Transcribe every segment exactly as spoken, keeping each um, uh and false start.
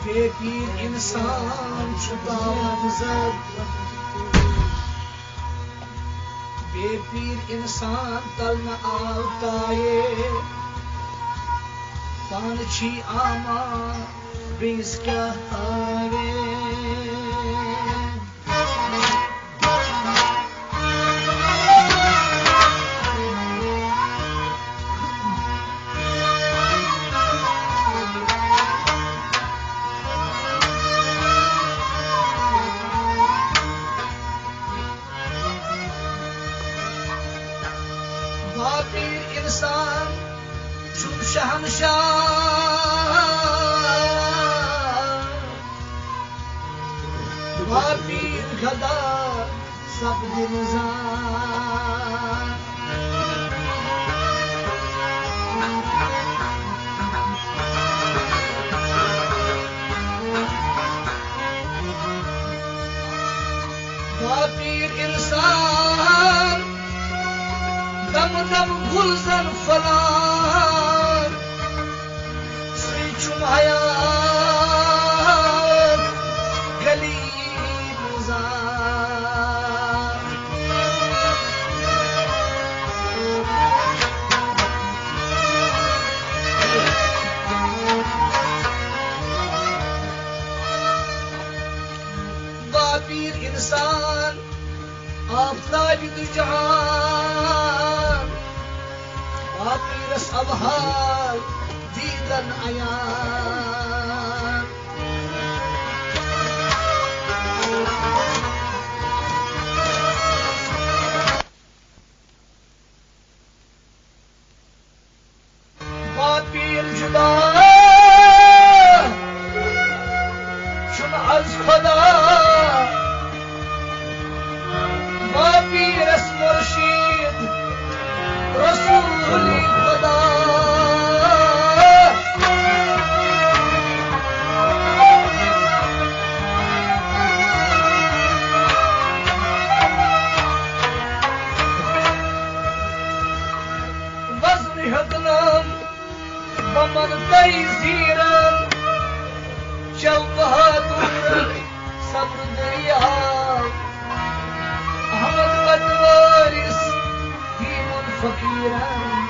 بے پیٖر اِنسان چھُ تاوان زد، بے پیٖر اِنسان تل نہٕ آو تایے، پانہٕ چھی آما بیٚیِس کیٛاہ ہاوے۔ باپیٖر اِنسان چھُم شہنشاہ، باپیٖر گدا سپدِ نہٕ زانٛہہ۔ باپیٖر اِنسان دم دم گُلزن پھۄلان، سُے چھُم حیات گلی باپیٖر اِنسان آفتابِ دُ جہان، باپیٖرس ابحال دیٖدن عیان۔ باپیٖر جُدا چھُنہٕ از خۄدا، باپیٖرس مُرشِد رسول خدا۔ وزن ہیوٚتنم بمن تئی زیرن، چل بہادر صبر دریاو۔ احمد بد وارث دیٖوُن فقیرن،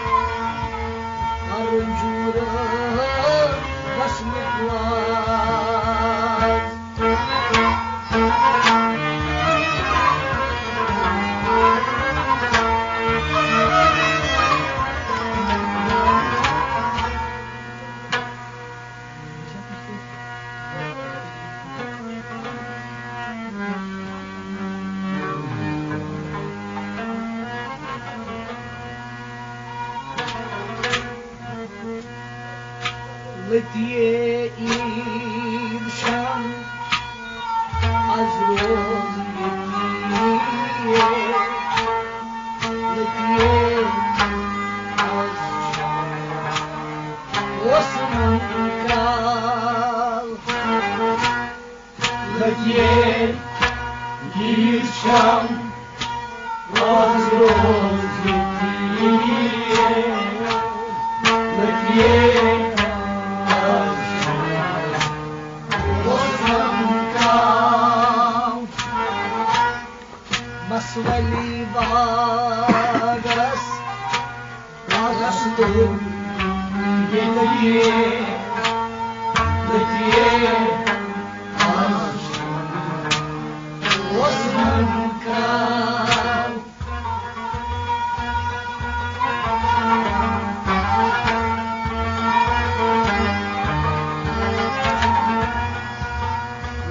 کرُن جوٗرن وسنُک واز۔ لٔتیے عیٖد شام، از روز ییٚتی۔ لٔتیے از شام، اوس من کال۔ لٔگیے یہِ شام، آز روز ییٚتی۔ لٔگیے آز شام، اوس من کال۔ مسولی باغس رسول ییٚتہِ، ییٚتہِ آز اوس من کال۔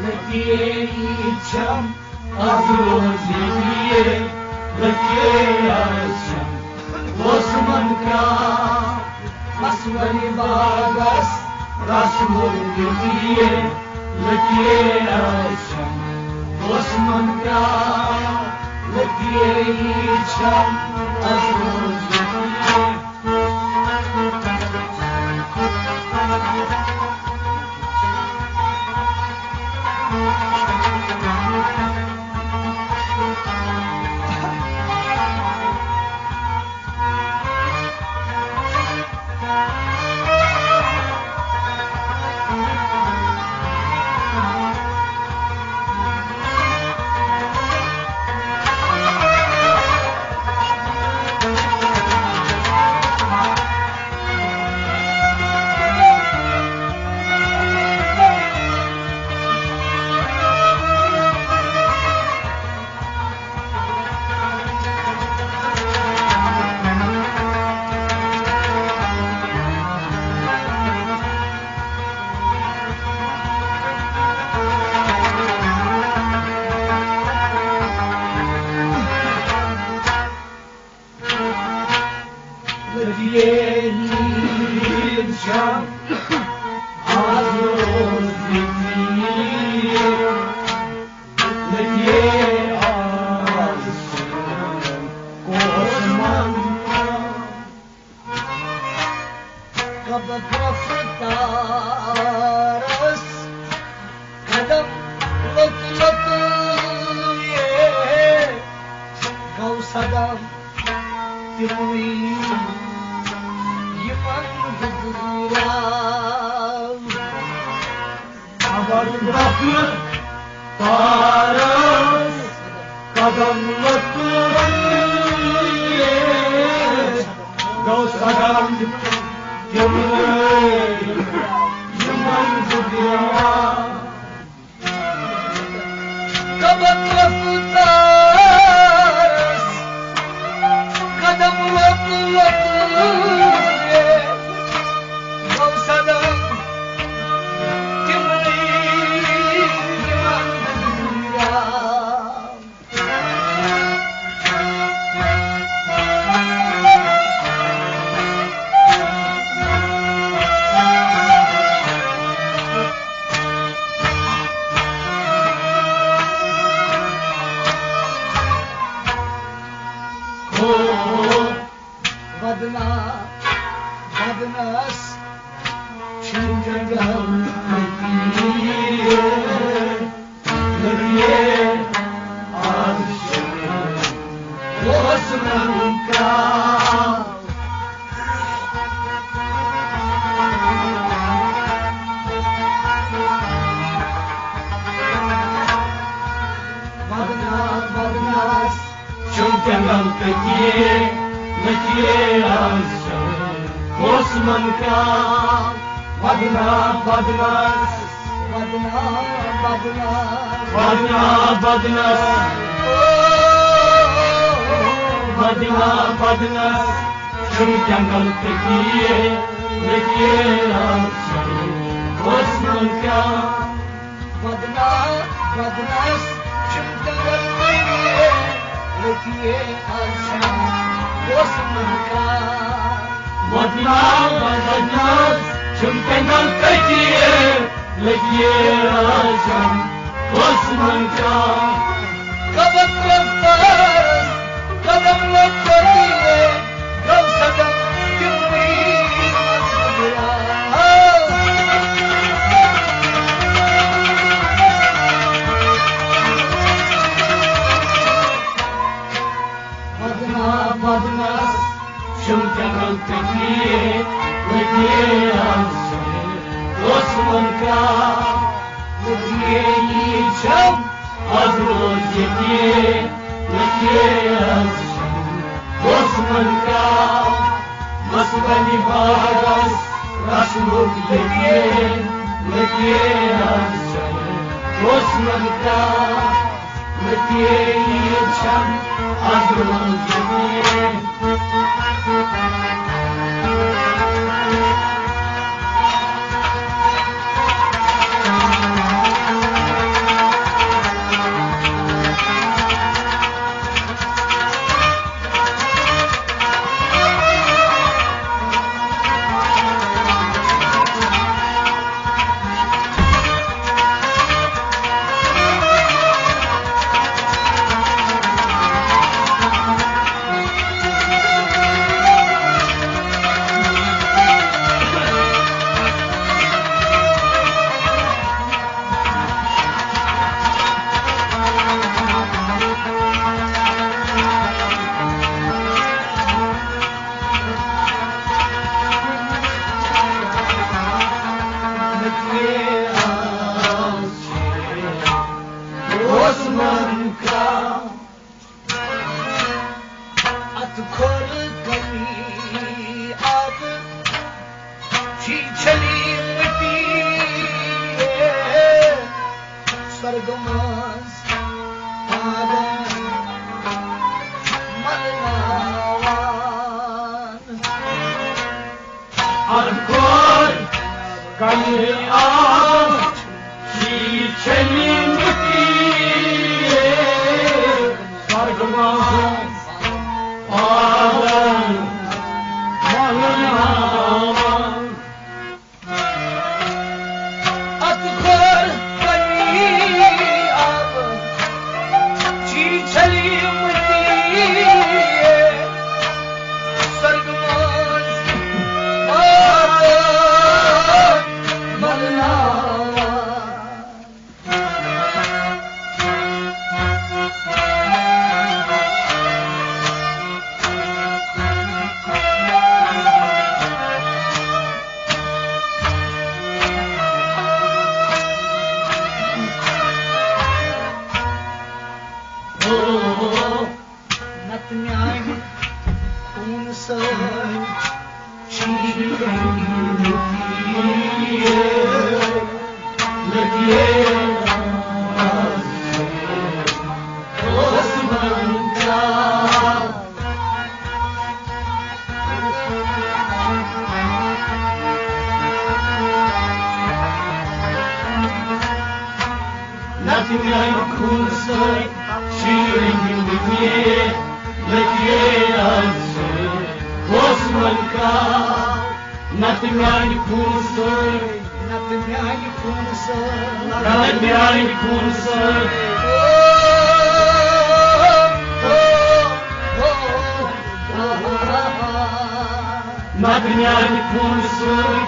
لٔگے عیٖد چھم، از روز ییٚتی، لٔگے عیٖد چھم، اوس من کال۔ مسولی باغس رسول ییٚتی، لٔگے عیٖد چھم، اوس من کال۔ لٔگے عیٖد چھم، از روز ییٚتی۔ پتہٕ وقت تارس قدم لۄکُٹ گوٚو صدم تِمنٕے یِمن زٕ دُنیا۔ قدم رفتارس، قدم لۄکُٹ لۄکُٹ گوٚو صدم تِمنٕے یِمن دُنیا۔ ودنا، ودنس چھُ جنگل فقیر۔ لگیے آز شمع اوس من کا۔ ودنا، ودنس چھُم جنگل تٔتی، مےٚ تہِ آز چھُم اوس من کا۔ ودنا، ودنس، ودنا، ودنس، ودنا، ودنس، ودنا، ودنس، چھُم جنگل تٔتی، مےٚ تہِ آز چھُم اوس من کا۔ ودنا، ودنس چھُم جنگل تٔتی، لگیے آز شمع اوس من کا۔ ودنا، ودنس چھُم جنگل تٔتی، لگیے آز شمع اوس من کا۔ قدم رفتارس، قدم لۄکُٹ گوٚو صدم تِمنٕے یِمن دُنیا۔ ودنا، ودنس چھُم جنگل تٔتی، لگیے آز شمع اوس من کا۔ لگیے یہِ چھم آز روز ییٚتی، لگیے آز شمع اوس من کا۔ بس بنہِ باغس رسمُک ییٚتی، لگیے آز شمع اوس من کا۔ لگیے یہِ چھم آز روز ییٚتی۔ اوس من کا۔ اتھ کھۄر کنی آب چھی چھلی مٹی، سرگ منٛز پادن ملناوان۔ اتھ کھۄر کنہِ آب چھی چھلی مٹی، سرگ منٛز پادن ملناوان۔ اتھ کھۄر کنہِ آب چھی چھلی مٹی، سرگ منٛز پادن ملناوان۔ لگیے آز اوس من کا۔ نتہٕ میانہِ خوٗنہٕ سۭتۍ شیٖرِنۍ یِم لگیے، لگیے آز اوس من کا۔ نتہٕ میانہِ خوٗنہٕ سۭتۍ، نتہٕ میانہِ خوٗنہٕ سۭتۍ، نتہٕ میانہِ خوٗنہٕ سۭتۍ۔ نتہٕ میانہِ خوٗنہٕ سۭتۍ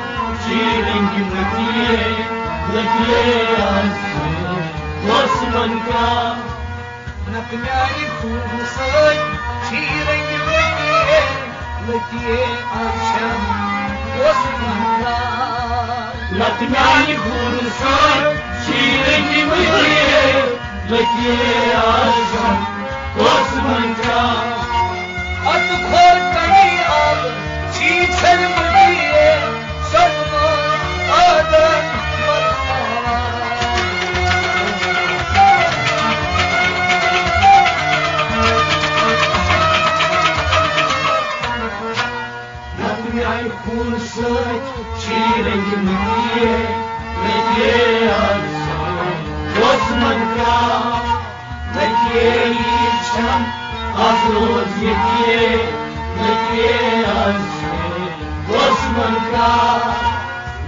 شیٖرِنۍ یِم لگیے، لگیے آز اوس من کا۔ نتہٕ میانہِ خوٗنہٕ سۭتۍ شیٖرِنۍ یِم لگیے، لگیے آز اوس من کا۔ نتہٕ میانہِ خوٗنہٕ سۭتۍ شیٖرِنۍ یِم لگیے، لگیے آز اوس من کا۔ اتھ کھۄر کنہِ آب چھی چھلمہٕ دیے، شرمہٕ آدم مرحبا۔ نتہٕ میانہِ خوٗنہٕ سۭتۍ شیٖرِنۍ یِم لگیے، لگیے آز اوس من کا۔ لگیے عیٖد چھم آز روز ییٚتہِ، لگیے آز اوس من کا۔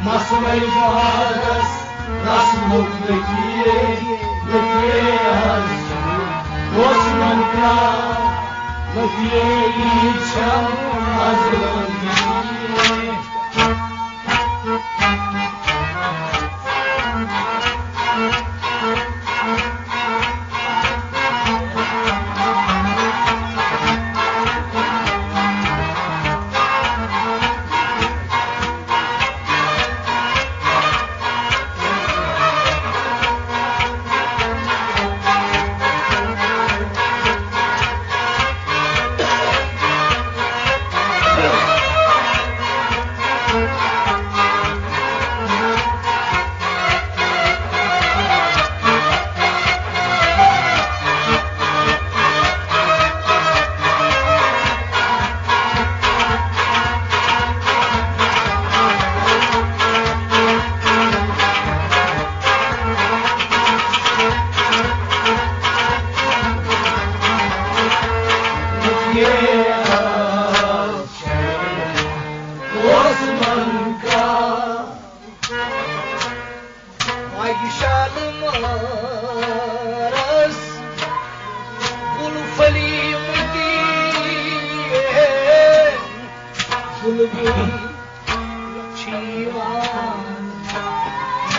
مسوَے باغس رس لوٚگ لگیے، لگیے آز اوس من کا۔ لگیے عیٖد چھم آز روز ییٚتہِ۔ وشال مارس گل پھلی متی، بلبل چھیوان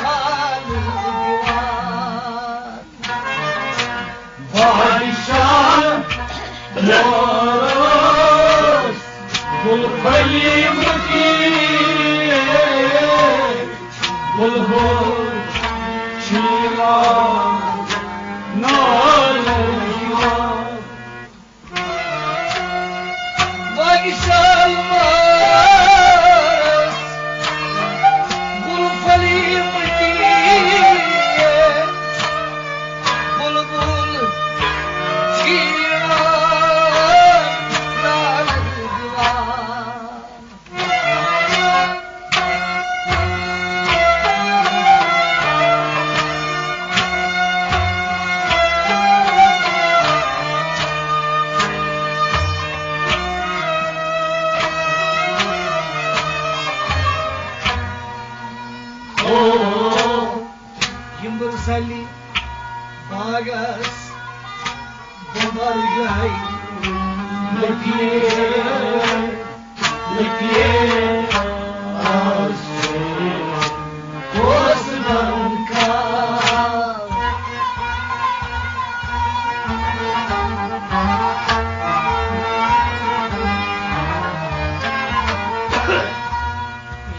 نال دیوان۔ بادشاہ مارس گل پھلی متی، بلبل چھیوان نال دیوان۔ وۄنۍ سلمس گُل پھلی مٔتی، بُلبُل چھِ یِوان نالہٕ دِوان۔ یمبٕر زلہِ باغس بمبر گٔے مٔٹیے، مٔٹیے آز اوس بنکا۔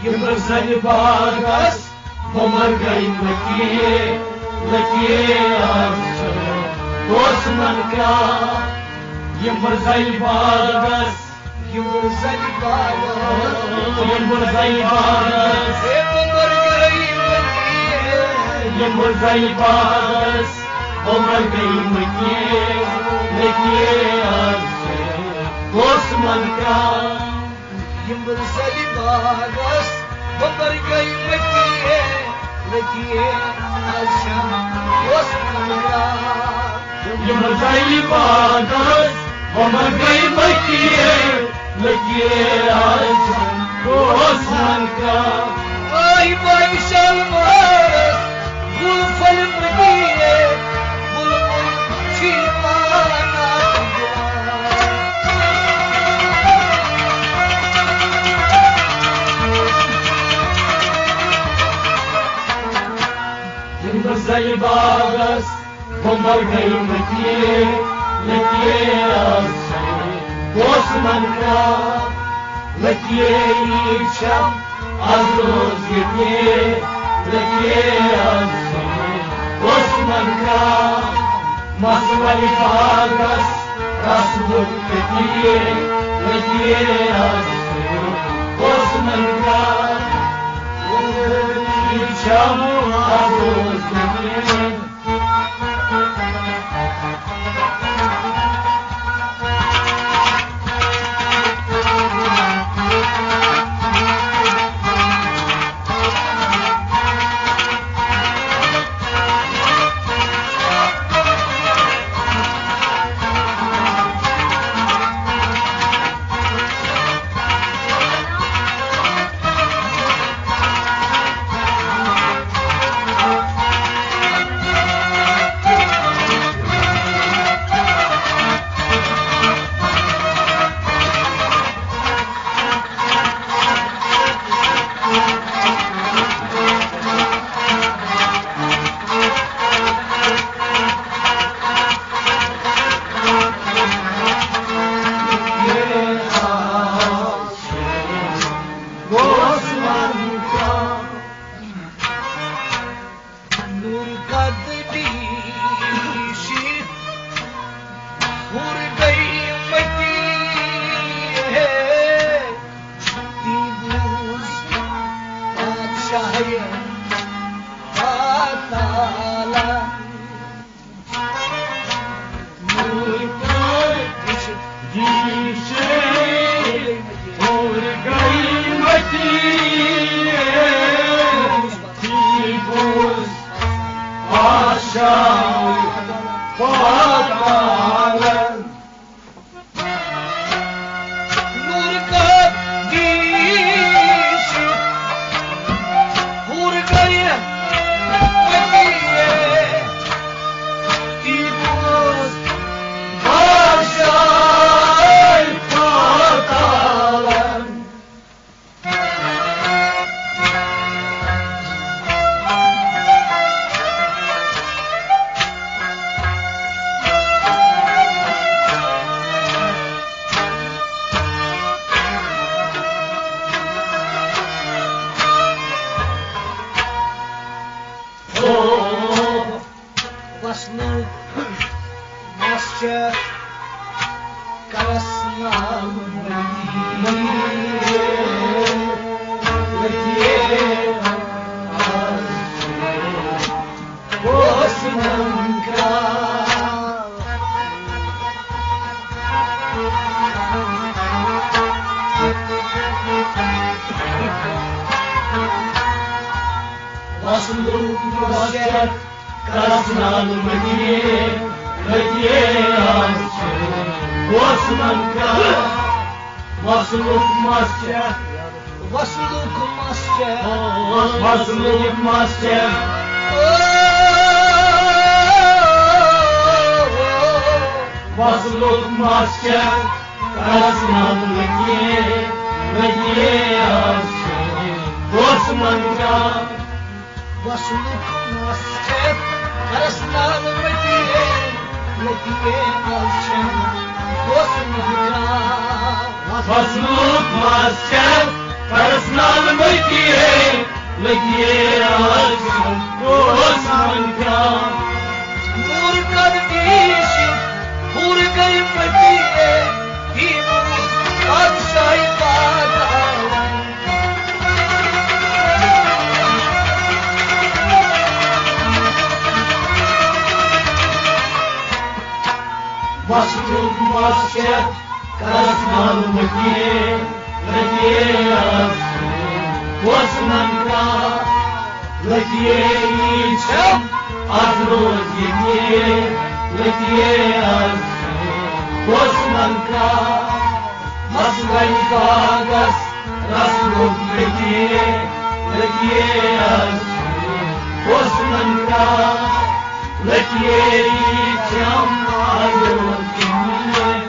یمبٕر زلہِ باغس بمبر گٔے مٔٹیے، مٔٹیے آز اوس بنکا۔ یمبٕر زلہِ باغس، یمبٕر زلہِ باغس، یمبٕر زلہِ باغس۔ ہے بمبر زَلہِ باغَس بۄمبَر گٔے مٔتی، مٔتی آز چھِ اوس من کا۔ یِم زَلہِ باغَس بۄمبَر گٔے مٔتی، مٔتی آز چھِ اوس من کا۔ یِم زَلہِ باغَس بۄمبَر گٔے مٔتی، لٔگے آز اوس من کا۔ آے بھائی شالمارس گُل پھٔلۍ مٔتی، بُلبُل چھی پانا۔ یِم زَلہِ باغَس بۄمبَر گٔے مٔتی، مٔتی آز چھِ اوس من کا۔ لٔگے عیٖد چھم آز روز ییٚتہِ، لٔگے آز چھِ اوس من کا۔ مَس وَلہِ باغَس رَس لوٚگ تٔتی، لٔگے آز چھِ اوس من کا۔ عیٖد چھم آز روز ییٚتہِ۔ نور قدری شی ہور گئی متی ہے، تی بوز بادشاہ تعالی۔ نور قدری شی ہور گئی متی ہے، تی بوز بادشاہ پاتالن۔ نور قدیش ہور گئے مدینے، تی بوز بادشاہ پاتالن۔ وصلُک مۄچھ چھےٚ کرس نال مٔتی۔ اوس ننکا۔ وصلُک مۄچھ چھےٚ کرس نال مٔتی، مٔتی آز چھِ اوس ننکا۔ وصلُک مۄچھ چھےٚ، وصلُک مۄچھ چھےٚ، وصلُک مۄچھ چھےٚ۔ او، وصلُک مۄچھ چھےٚ کرس نال مٔتی، مٔتی آز چھِ اوس ننکا۔ وصلُک مۄچھ چھےٚ کرس نال مٔتی، مٔتی آز چھِ اوس ننکا۔ وصلُک مۄچھ چھےٚ کرس نال مٔتی، مٔتی آز چھِ اوس ننکا۔ نور قدیش ہور گئی مدینے، تی بوز بادشاہ پاتالن۔ لٔگیے یہِ چھم از روز ییٚتہِ، لٔگیے از اوس من کا، مسلن باغس رس لوٚگ لٔگیے، لٔگیے از اوس من کا، لٔگیے یہِ چھم از روز ییٚتہِ۔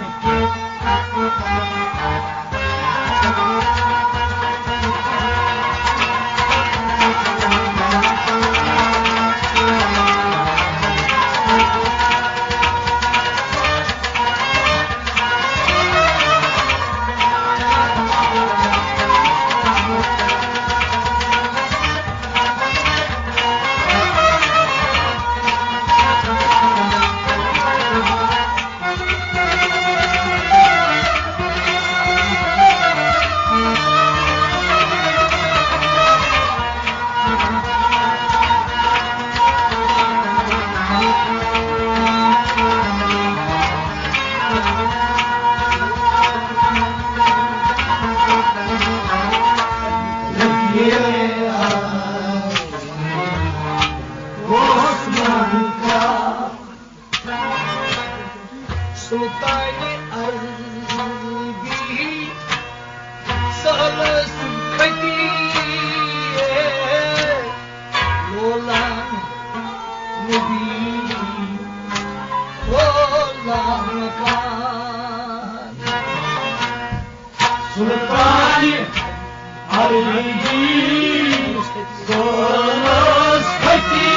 سلطان عربی سالس کھتی لولان نبی لولان خان۔ سلطان عربی سالس کھتی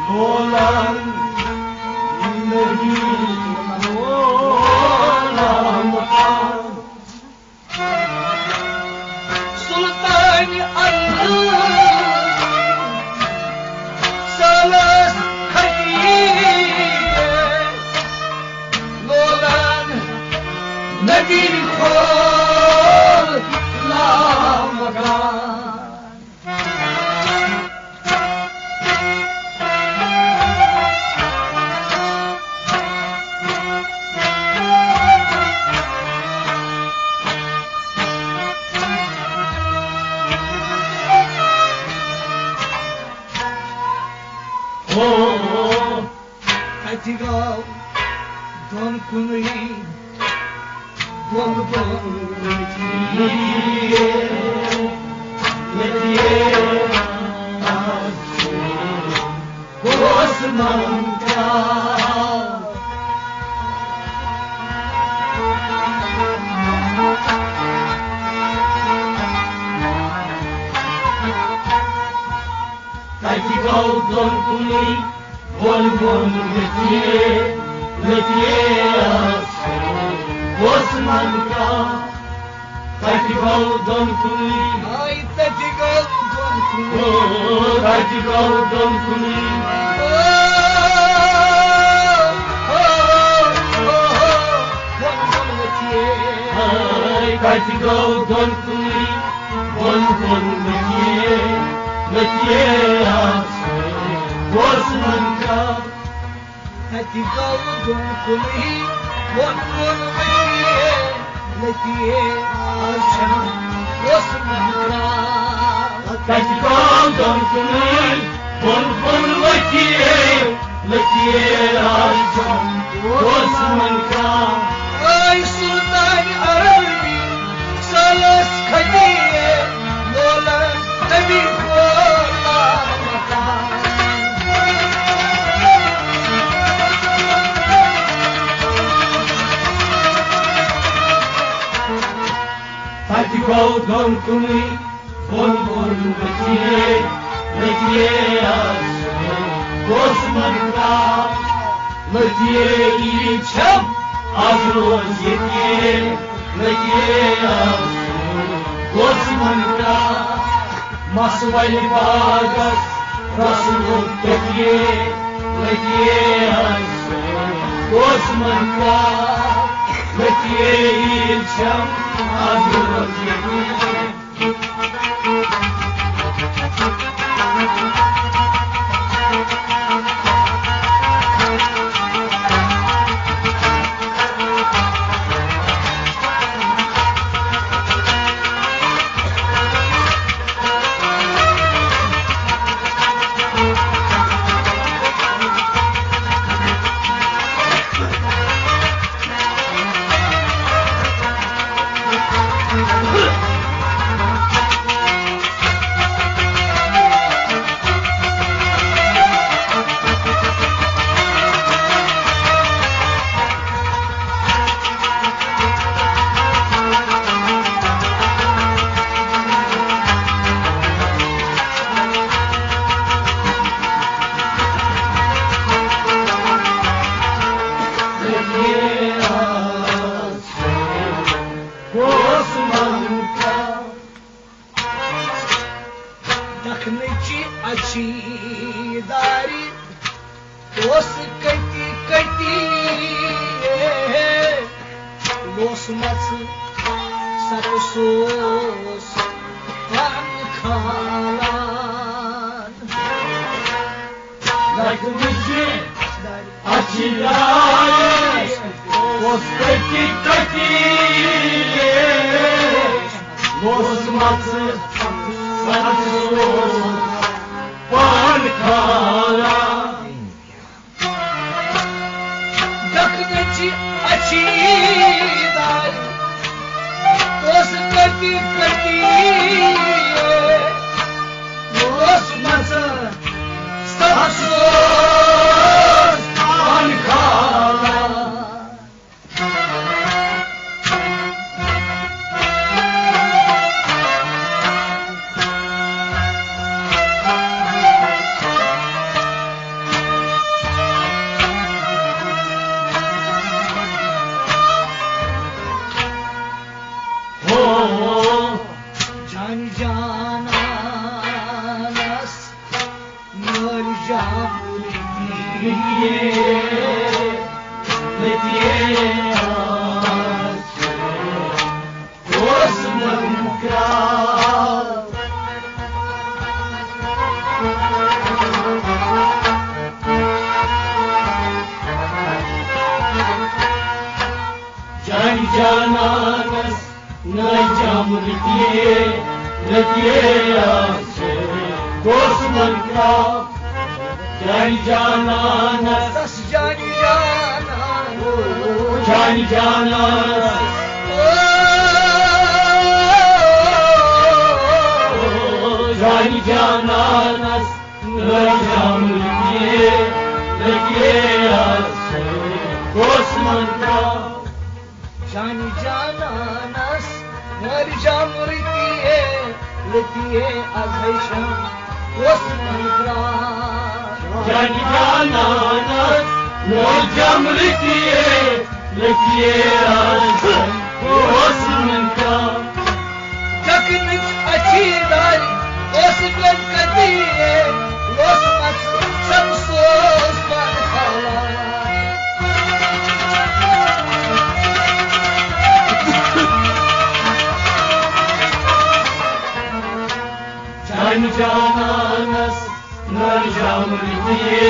لولان نبی لولان خان۔ سلطان عرب سالس کھتی لولان نبی کھول لامکان۔ او، تَتہِ گوٚو دۄن کُنُے بۄن بۄن لٔگۍ یے، لٔگۍ یے، آز چھُ اوس من کا۔ تَتہِ گوٚو دۄن کُنُے بۄن بۄن لٔگۍ یے، لٔگۍ یے آسہٕ اوس من کا۔ تَتہِ گوٚو دۄن کُنُے۔ ہاے، تَتہِ گوٚو دۄن کُنُے۔ او، تَتہِ گوٚو دۄن کُنُے۔ او، او، او، او، بۄن بۄن لٔگۍ یے۔ ہاے، تَتہِ گوٚو دۄن کُنُے۔ بۄن بۄن لٔگۍ یے، لٔگۍ یے آسہٕ اوس من کا۔ تَتہِ گوٚو دۄن کُنُے، بۄن بۄن لٔگۍ یے، لٔگۍ یے آز چھَنہٕ اوس من کا۔ تَتہِ گوٚو دۄن کُنُے، بۄن بۄن لٔگۍ یے، لٔگۍ یے آز چھَنہٕ اوس من کا۔ اے سلطان عربی سالس کھتی لولن نبی کھول لامکان۔ تَتہِ گوٚو دۄن کُنُے، بۄن بۄن لٔگۍ یے، لٔگۍ یے آز اوس من کا۔ لٔگۍ یے عیٖد چھَم آز روز ییٚتہِ، لٔگۍ یے آز اوس من کا۔ مَس وَلہِ باغَس رَس لوٚگ تٔتھۍ یے، لٔگۍ یے آز اوس من کا۔ لٔگۍ یے عیٖد چھَم آز روز ییٚتہِ۔ اکھنٕچہِ اچھی دارِ اوس کٔتی کٔتی لوسمژٕ سَتہٕ سوس پن کھالان۔ لکھنٕچہِ اچھی دارِ اوس کٔتی کٔتی لوسمژٕ سَتہٕ سوس پن کھالان۔ دکھنٕچہِ اچھی دارِ اوس کٔتی کٔتی لوسمژٕ سَتہٕ سوس پن کھالان۔ ہو جان جانانس مٲلۍ جان لٔگِتھ۔ جان جانانس نجم رتیے، رتیے آسے، دوست من کا۔ جان جانانس، تس جان جانانس، جان جانانس، او، جان جانانس نجم رتیے، رتیے آسے، دوست من کا۔ جان جانانس مٲلۍ جام رتیے، رتیے از ہیشم اوس من کران۔ جان جانانس مٲلۍ جام رتیے، رتیے از اوس من کران۔ جکنٕچ اچھی دارِ اوس گۄڈٕ کٔتی، اوس مس سب سوز پن کھالان۔ جان جانانس نجم رتیے،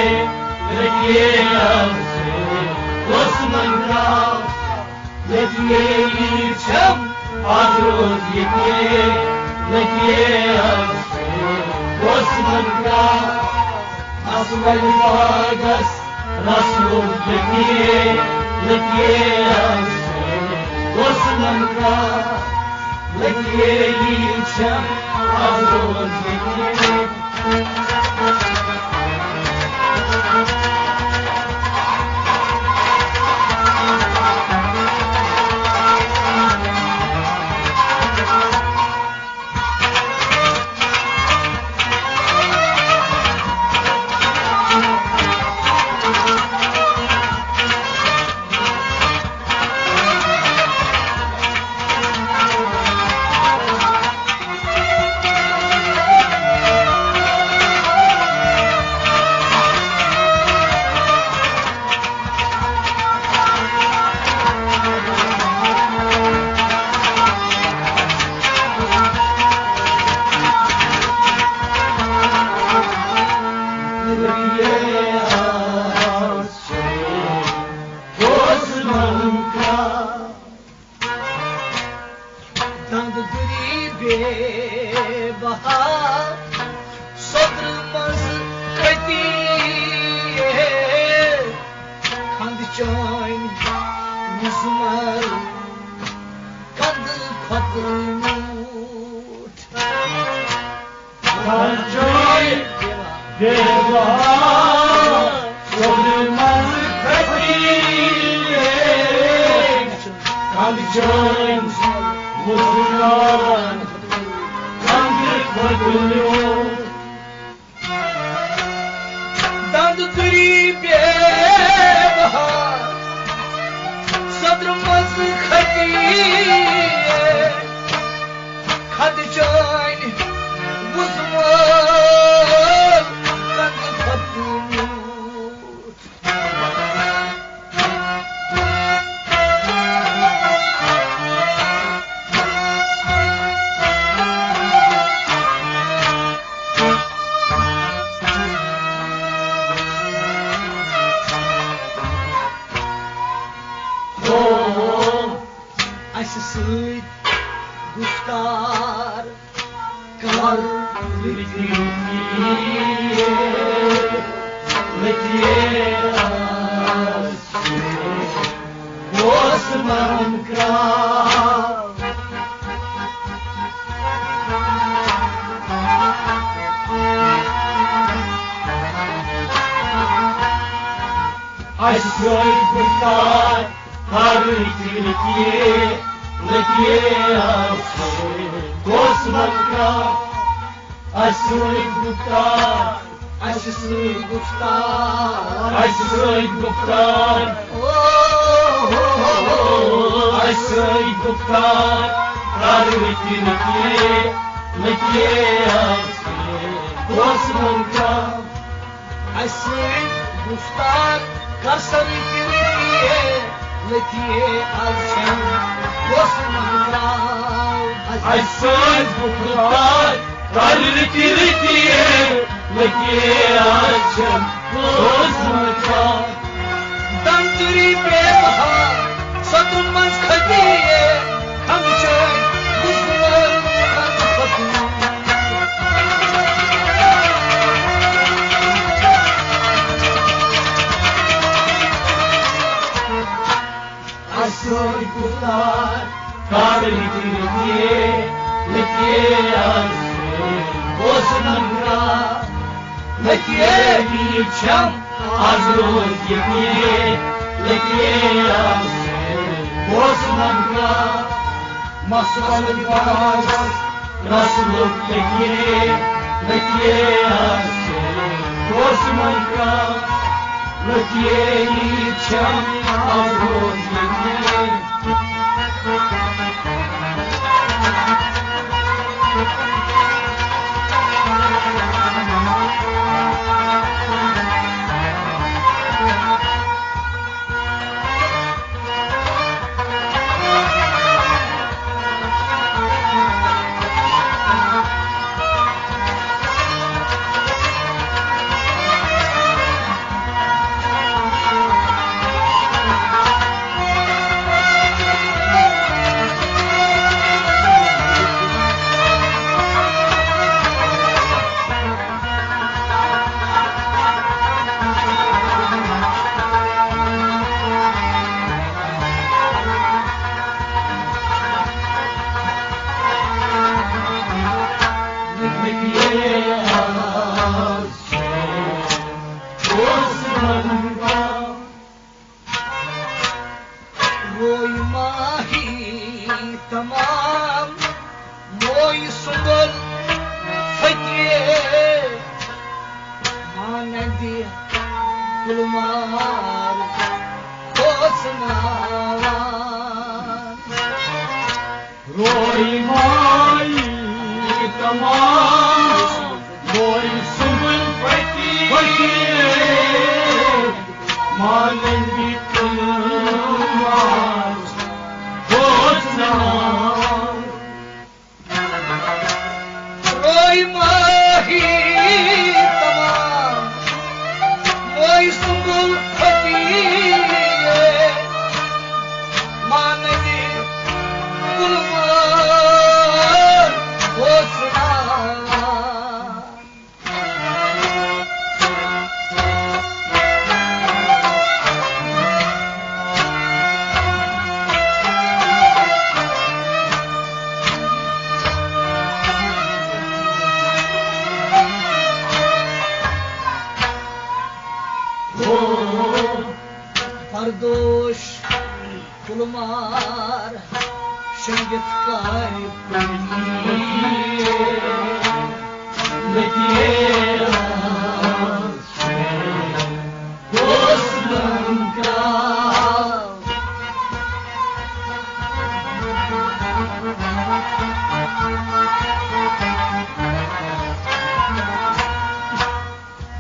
رتیے از اوس من کران۔ ییٚتہِ ییٚلہِ چھَم آز روز ییٚتہِ، ییٚتہِ آز اوس من کران۔ اَسوَلہِ باغَس رَس لوٚگ ییٚتہِ، ییٚتہِ آز اوس من کران۔ ییٚتہِ ییٚلہِ چھَم آز روز ییٚتہِ۔ دند گری بے بہا سوٚدرٕ منٛز کھٔتی کھنٛد چٲنۍ مُزمر کندٕ کھۄتہٕ میوٗٹھ۔ کھنٛد چٲنۍ بے بہا سوٚدرٕ منٛز کھٔتی کھنٛد چٲنۍ مُزمر کندٕ کھۄتہٕ میوٗٹھ۔ دند گری بے بہا سوٚدرٕ منٛز کھٔتی کھنٛد چٲنۍ مُزمر اوس من کران۔ اَسہِ سۭتۍ گُفتار کَرٕنۍ کِنہٕ کینٛہہ، نہ کینٛہہ آسہِ۔ اوس من کران۔ اَسہِ سۭتۍ گُفتار، اَسہِ سۭتۍ گُفتار، اَسہِ سۭتۍ گُفتار۔ او، او، او، او، اَسہِ سۭتۍ گُفتار کَرٕنۍ کِنہٕ کینٛہہ، نہ کینٛہہ آسہِ۔ اوس من کران۔ اَسہِ سۭتۍ گُفتار کَر سا رٕتہِ رٕتہِ، لٔتہِ آز چھَم اوس من کران۔ اَسہِ سۭتۍ گُفتار کَر رٕتہِ رٕتہِ، لٔتہِ آز چھَم اوس من کران۔ دنتری پہ بہار ستم منز کھتی ہے، ہم چھ مزمر کھتی۔ اصل پتار کار لکھے، لکھے آسے، اوس ننگرا، لکھے بیچم۔ از روز یقین، یقین آسے، اوس منگا۔ مسل باز، رسلک یقین، یقین آسے، اوس منگا۔ یقینی چھم، از روز یقین۔ روی ماہی تمام، موی سنبل فقیر، مانندی کلمار کھوژناوان۔ روی ماہی تمام، موی سنبل فقیر، مانندی کلمار کھوژناوان۔ روی ماہی تمام، موی سنبل فقیر، مانندی کلمار کھوژناوان۔ پردوش کلمار شنگت کار پنی۔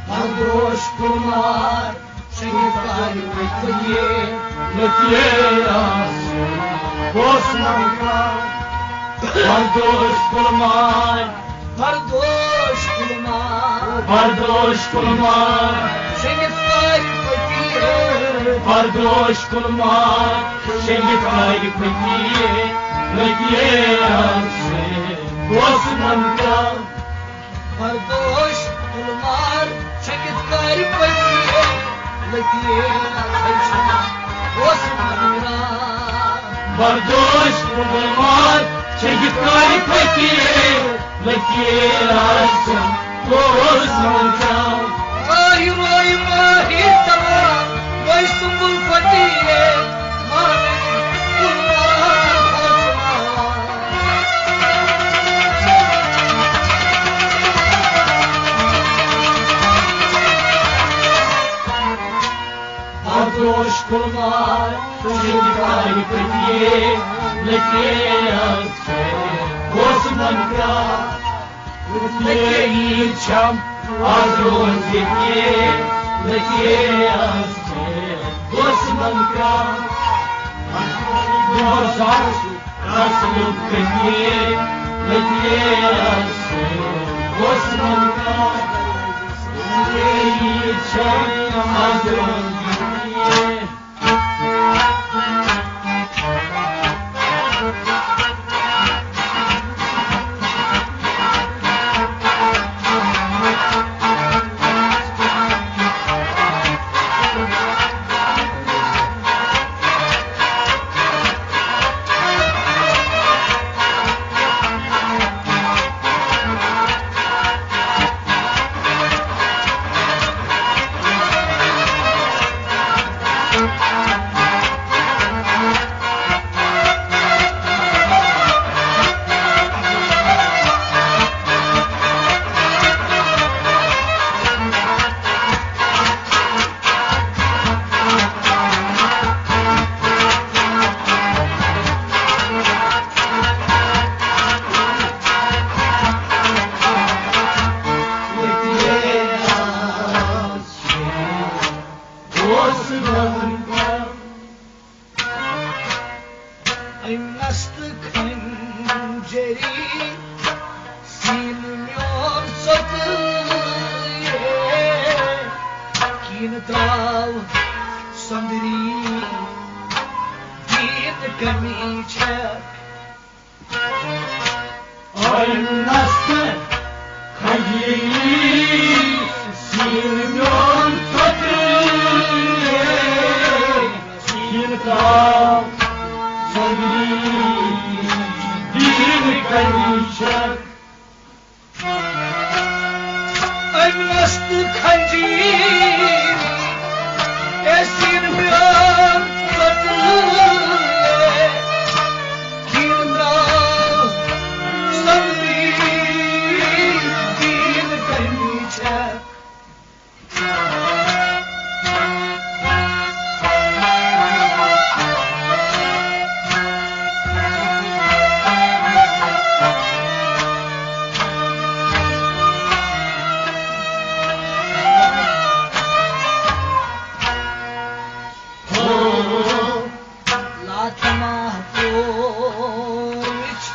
پردوش کلمار شنگت کار پنی۔ لکیے آسے، اوس منگا۔ پردوش کلمار، پردوش کلمار، پردوش کلمار۔ شنگت کار پنی۔ پردوش کلمار، شنگت کار پنی۔ لکیے آسے، اوس منگا۔ دوش تُلمار چھٔکِتھ کارِ پٔتِے، لٔتی اَتھَے چھُنہٕ اوس مَنگان۔ بردوش تُلمار چھٔکِتھ کارِ پٔتِے، لٔتی اَتھَے چھُنہٕ اوس مَنگان۔ ماہی روی ماہی تباہ، وۄنۍ سُمبُل پٔتِے، ماہی تُلمار اوس مَنگان۔ بردوش تُلمار چھٔکِتھ کارِ پٔتِے، لٔتی اَتھَے چھُنہٕ اوس مَنگان۔ لٔتی چھَم آز روز ییٚتہِ، لٔتی اَتھَے چھُنہٕ اوس مَنگان۔ رسول کٔمی، لٔتی اَتھَے چھُنہٕ اوس مَنگان۔ لٔتی چھَم آز روز ییٚتہِ۔ أمۍ نستہٕ خنجری سیٖنہٕ میون ژوٚتُے، کیٖنہٕ ترٛاو سۄندری دیٖن کمی چھکھ۔ أمۍ نستہٕ خنجری سیٖنہٕ میون ژوٚتُے، کیٖنہٕ ترٛاو سۄندری دیٖن کمی چھکھ۔ أمۍ نستہٕ خنجری سیٖنہٕ میون ژوٚتُے، کیٖنہٕ ترٛاو سۄندری دیٖن کمی چھکھ۔ لاتما پوچھ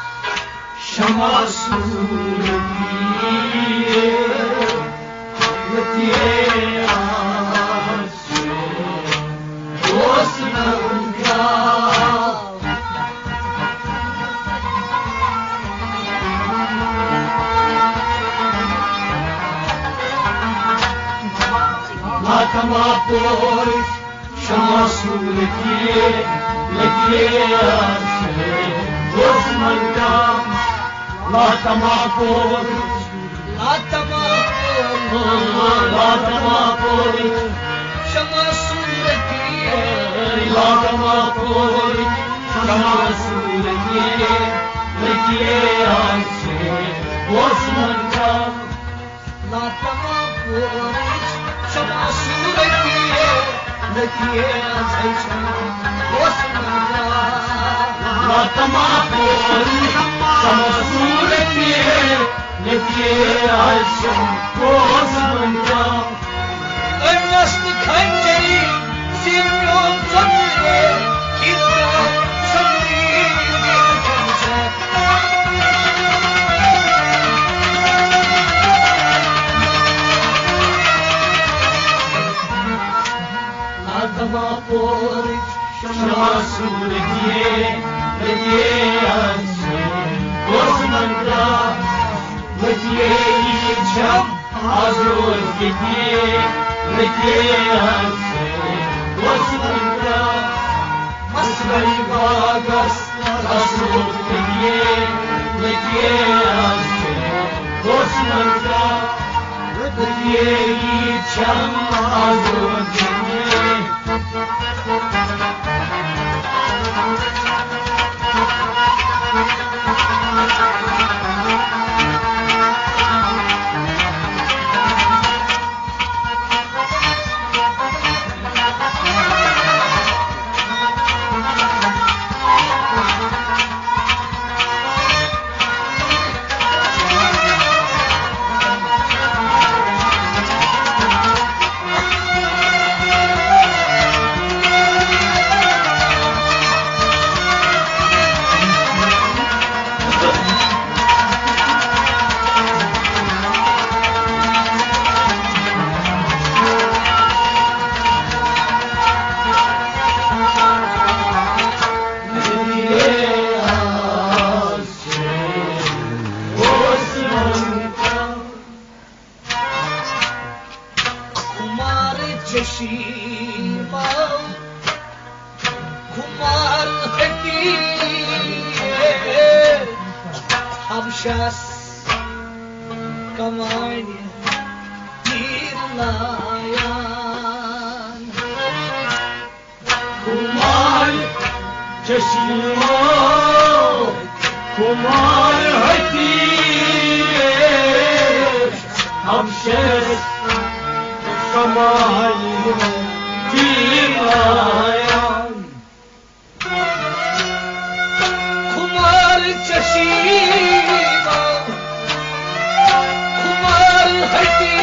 شمع صورتی، لتی آسے دوست ننگا۔ لاتما پوچھ شمع صورتی، لتی آسے دوست ننگا۔ لاتما پوچھ، لاتما پوچھ، لاتما پوچھ شمع صورتی، لاتما پوچھ شمع صورتی، لتی آسے دوست ننگا۔ لاتما پوچھ شمع صورتی، لتی آسے دوست ننگا۔ لاتما پوچھ شمع صورتی، لتی آسے دوست ننگا۔ أمۍ نستہٕ خنجری سیٖنہٕ میون ژوٚتُے، کیٖنہٕ ترٛاو سۄندری دیٖن کمی چھکھ۔ لاتما پوچھ شمع صورتی، لتی آسے دوست ننگا۔ لتی یی چھا آز روز ییٚتہِ لٔگے آز اوس وۄنۍ مسبل باغس رسول تیے لٔگے آز اوس وۄنۍ لٔگے یہِ چھم آز روز ییٚتہِ۔ کمار چشیما، کمار ہتی، حبشس کمانی تیر لایان۔ کمال چشمو، کمال ہتی، ہمشس کمال دیوایا۔ کمال چشمو، کمال ہتی،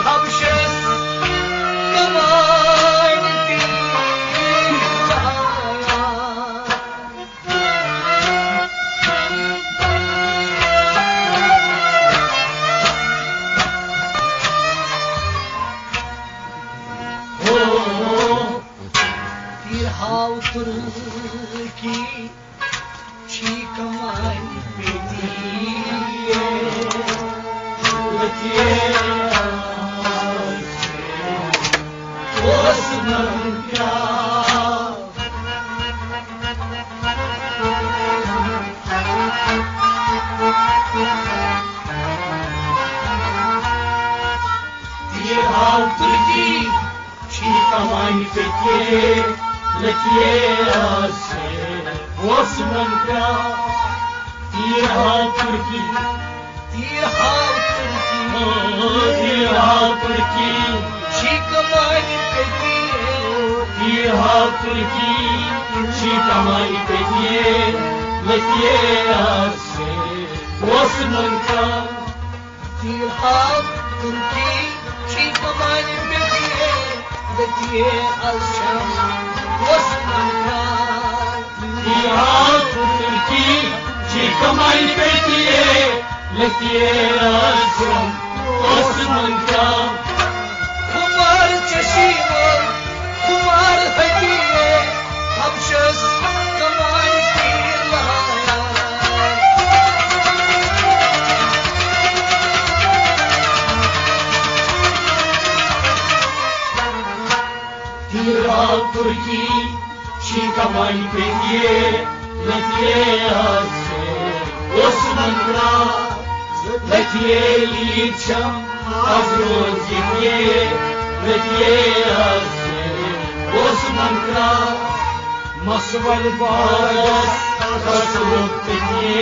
ہمشس کمال دیوایا۔ تیرہاو ترکی چھی کمانی پیتی لکیے اوس من کیا۔ تیرہاو ترکی چھی کمانی پیتی لکیے اوس من کیا۔ تیرہاو ترکی، تیرہاو ترکی، تیرہاو ترکی، چھی کمانی پیتی۔ تیرہاو ترکی، چھی کمانی پیتی لکیے اوس من کیا۔ تیرہاو ترکی، چھی کمانی پیتی لکیے اوس من کیا۔ تیرہاو ترکی، چھی کمانی پیتی لکیے اوس من کیا۔ کمال چشمو، کمال ہتی، ہمشس کمال تیر لایان۔ تیرہاو ترکی، چھی کمال پیتی لکیے اوس من کیا۔ لکیے یہِ چھم آز روز ییٚتہِ لکیے اوس من کیا۔ مسبل باغس رسول تیے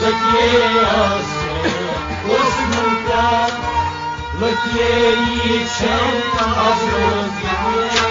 لکیے اوس من کیا۔ لکیے یہِ چھم آز روز ییٚتہِ۔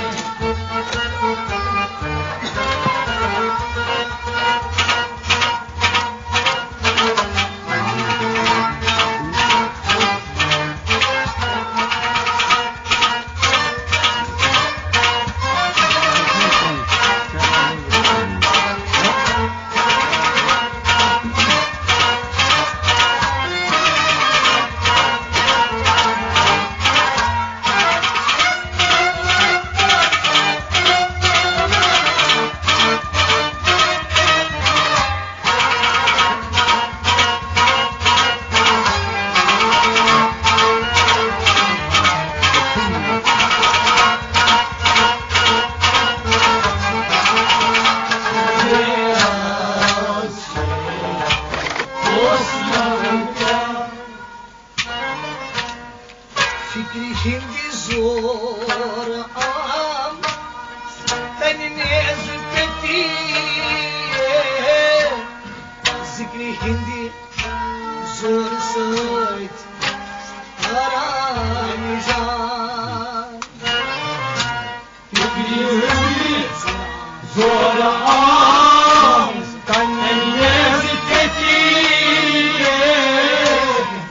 فکرِ ہِنٛدِ زورٕ آم تَمہِ نیزٕ پٮ۪ٹھی۔ ذِکرِ ہِنٛدِ زورٕ سۭتۍ آرام جان۔ فکرِ ہِنٛدِ زورٕ آم تَمہِ نیزٕ پٮ۪ٹھی۔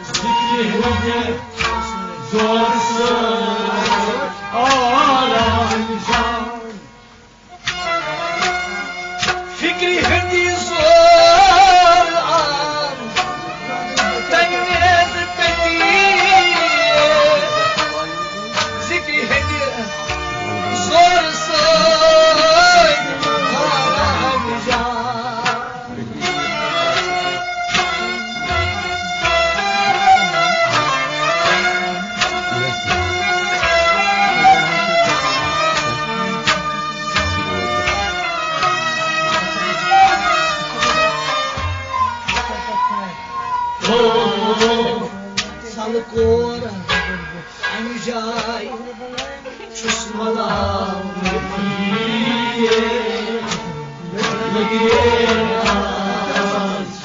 ذِکرِ ہِنٛدِ زورٕ سۭتۍ آرام جان۔ فکرِ ہِنٛدِ زورٕ آم تَمہِ نیزٕ پٮ۪ٹھی۔ ذِکرِ ہِنٛدِ زورٕ سۭتۍ آرام جان۔ سَلہٕ کور اَمہِ جایہِ چھُس ملامتی۔ لگے آز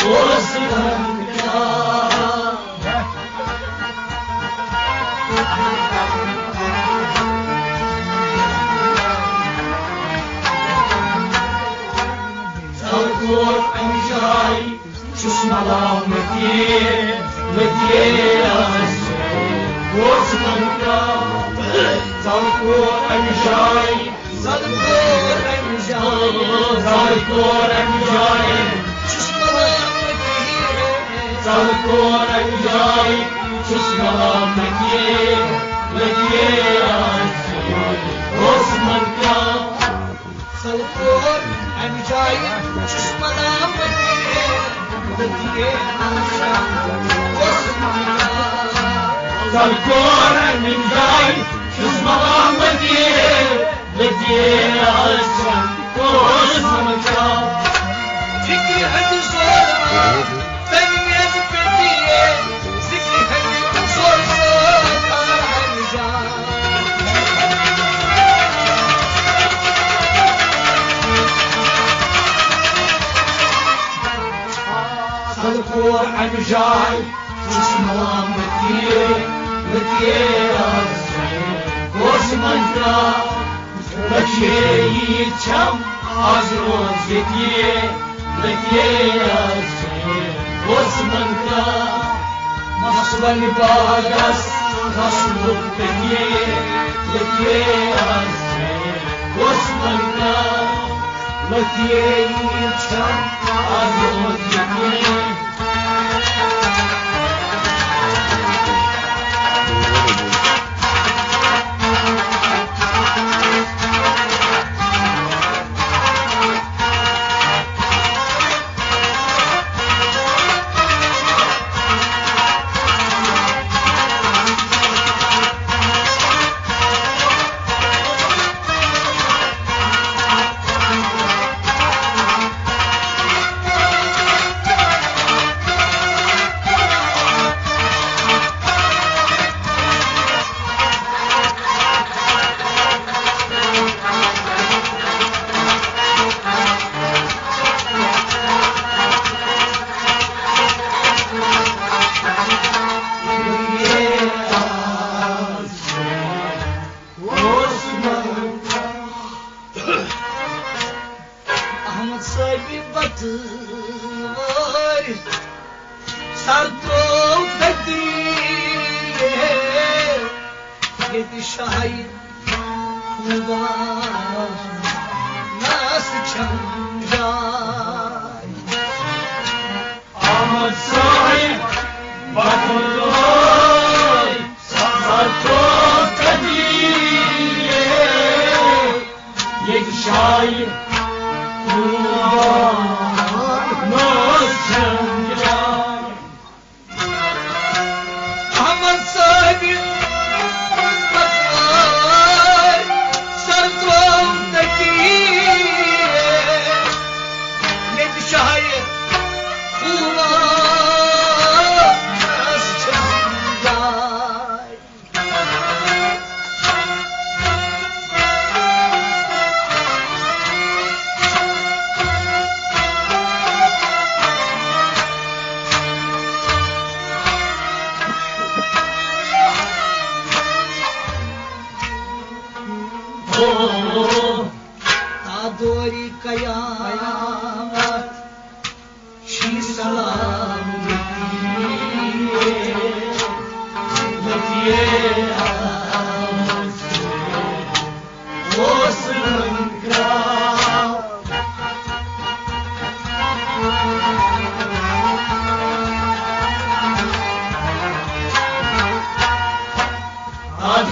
اوس دھرم کیا۔ سَلہٕ کور اَمہِ جایہِ چھُس ملامتی، لگے آز اوس دھرم کیا۔ سَلہٕ کور اَمہِ جایہِ، سَلہٕ کور اَمہِ جایہِ، سَلہٕ کور اَمہِ جایہِ چھُس ملامتی۔ سَلہٕ کور اَمہِ جایہِ چھُس ملامتی۔ لگے آز اوس دھرم کیا۔ سَلہٕ کور اَمہِ جایہِ چھُس ملامتی۔ لگے آز اوس دھرم کیا۔ سَلہٕ کور اَمہِ جایہِ چھُس ملامتی۔ لگے آز اوس دھرم کیا۔ فکرِ ہِنٛدِ زورٕ آم تَمہِ نیزٕ پٮ۪ٹھی۔ ذِکرِ ہِنٛدِ زورٕ سۭتۍ آرام جان۔ سَلہٕ کور اَمہِ جایہِ چھُس ملامتی۔ لگے آز اوس دھرم کیا۔ لگے عیٖد چھم آز روز ییٚتی۔ لگے آز اوس دھرم کیا۔ مَس وَنہِ باغس رَس لوٚگ تٔتی۔ لگے آز اوس دھرم کیا۔ لگے عیٖد چھم آز روز ییٚتی۔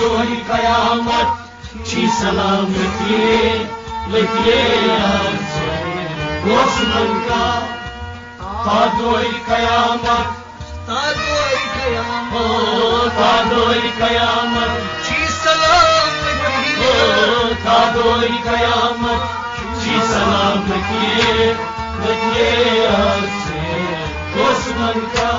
دۄہہِ قیامت چھی سلامتی لٔگے آز۔ اوس منگا تا دۄہہِ قیامت، تا دۄہہِ قیامت، او تا دۄہہِ قیامت، چھی سلامتی، او تا دۄہہِ قیامت چھی سلامتی لٔگے آز۔ اوس منگا